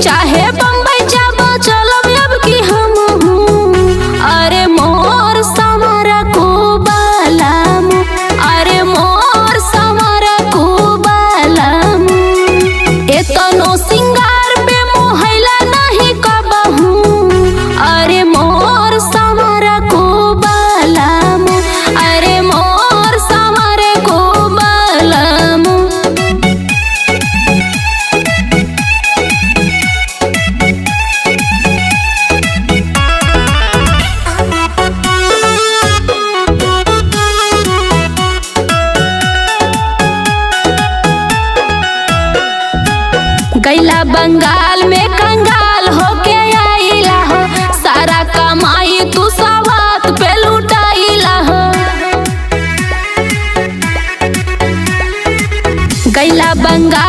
चाहे बम्बई जाब चलब अब की हम अरे मोर समर को बालाम, अरे मोर समर को बालाम। एतनो सिंगार पे मोहैला नहीं कबहू, अरे मोर समर को बालाम, अरे मोर समर को बालाम। गैला बंगाल में कंगाल होके आइला हो, सारा कमाई तू सवात पे लुटाइला हो। गैला बंगाल